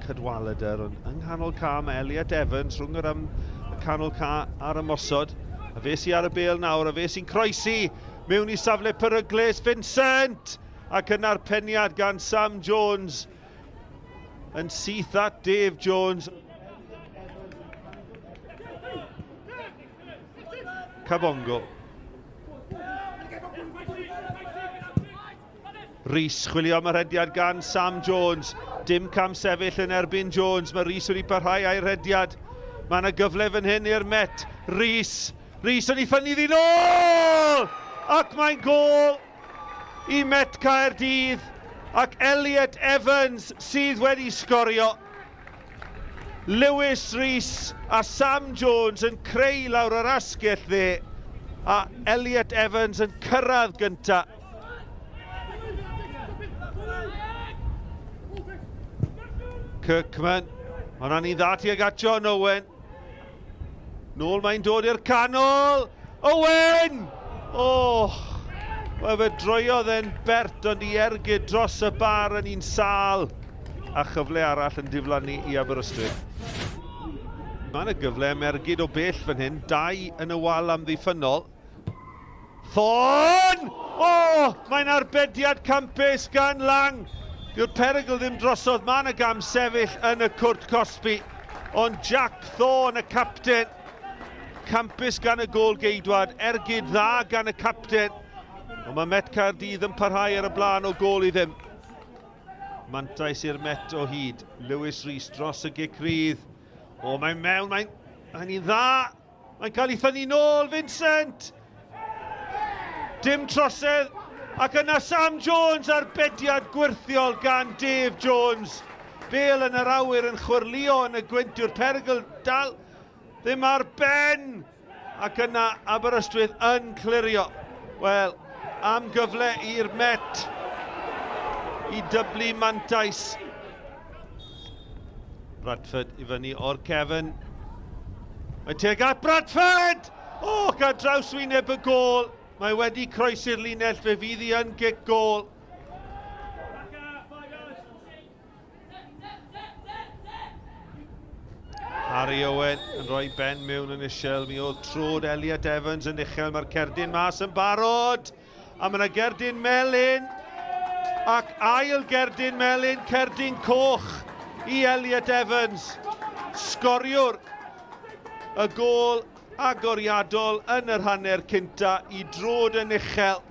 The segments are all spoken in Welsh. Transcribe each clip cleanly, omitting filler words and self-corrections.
Cadwaladr, ond yng nghanol ca mae Elliot Evans rhwng yr am, y canol ca a'r ymosod. A fe sy ar y bêl nawr, a fe sy'n croesi mewn i safle peryglus, Vincent! Ac yna'r peniad gan Sam Jones yn syth at Dave Jones. Cabongo. Rees chwilio am y rhediad gan Sam Jones. Dim cam sefyll yn erbyn Jones. Mae Rees wedi parhau a'i rhediad. Mae yna gyfle fan hyn i'r Met. Rees. Rees yn ei ffynnu ddi nôl! Ac mae'n gôl i Met Caerdydd. Ac Elliot Evans sydd wedi sgorio. Lewis Rees a Sam Jones yn creu lawr yr asgell dde a Elliot Evans yn cyrraedd gynta. Kirkman, hwnna'n un dda tuag at John Owen. Nôl mae'n dod i'r canol. Owen! Oh, wel fe droiodd e'n bert ond i ergyd dros y bar yn un sal. A chyfle arall yn diflannu i Aberystwyth. Mae yna gyfle am ergyd o bell fan hyn. Dau yn y wal amddiffynnol. Thorne! O! Mae'n arbediad campus gan Lang. Dyw'r perygl ddim drosodd. Mae yna gam sefyll yn y cwrt cosbi. Ond Jack Thorne, y capten, campus gan y gôl geidwad, ergyd dda gan y capten. Ond mae Met Caerdydd yn parhau ar y blaen o gôl i ddim. Mantais i'r Met o hyd. Lewis Rees dros y gic rydd. O, mae'n mewn, mae'n mae un dda. Mae'n cael ei thynnu nôl, Vincent! Dim trosedd, ac yna Sam Jones ar bediad gwyrthiol gan Dave Jones. Bale yn yr awyr yn chwyrlio yn y gwynt yw'r perygl dal ddim ar ben. Ac yna Aberystwyth yn clirio. Wel, am gyfle i'r Met i dyblu mantais. Bradford i fyny o'r cefn. Mae tuag at Bradford! O, oh, gan draws wyneb y gôl. Mae wedi croesi'r linell, fe fydd hi yn gic gôl. Harry Owen yn rhoi ben mewn yn uchel. Mi oedd trod Elliot Evans yn uchel. Mae'r cerdyn mas yn barod. A mae yna gerdyn melyn ac ail gerdyn melyn, cerdyn coch i Elliot Evans. Sgoriwr y gôl agoriadol yn yr hanner cynta i drod yn uchel.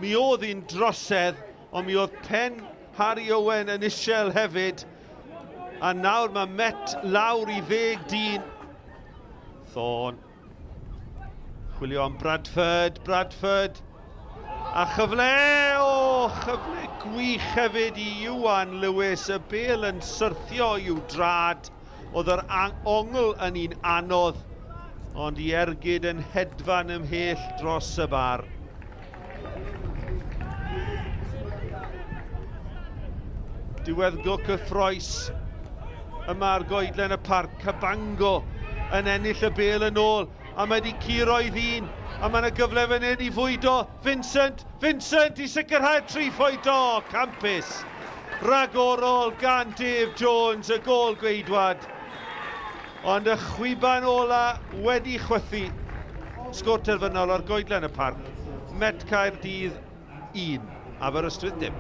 Mi oedd hi'n drosedd, ond mi oedd pen Harry Owen yn uchel hefyd. A nawr mae Met lawr i ddeg dyn. Thorne. Chwilio am Bradford, Bradford. A chyfle, o, chyfle gwych hefyd i Iwan Lewis. Y bel yn syrthio i'w drad. Oedd yr ongl yn un anodd, ond i ergyd yn hedfan ymhell dros y bar. Diweddglo cyffroes yma ar goedlen y parc. Cabango yn ennill y bêl yn ôl a mae wedi curo i ddyn a mae yna gyfle fan hyn i fwydo Vincent, Vincent i sicrhau'r tri phwynt o campus ragorol gan Dave Jones y gôl gweidwad ond y chwiban ola wedi chwythu sgôr terfynol ar goedlen y parc Met Caerdydd 1 Aberystwyth dim.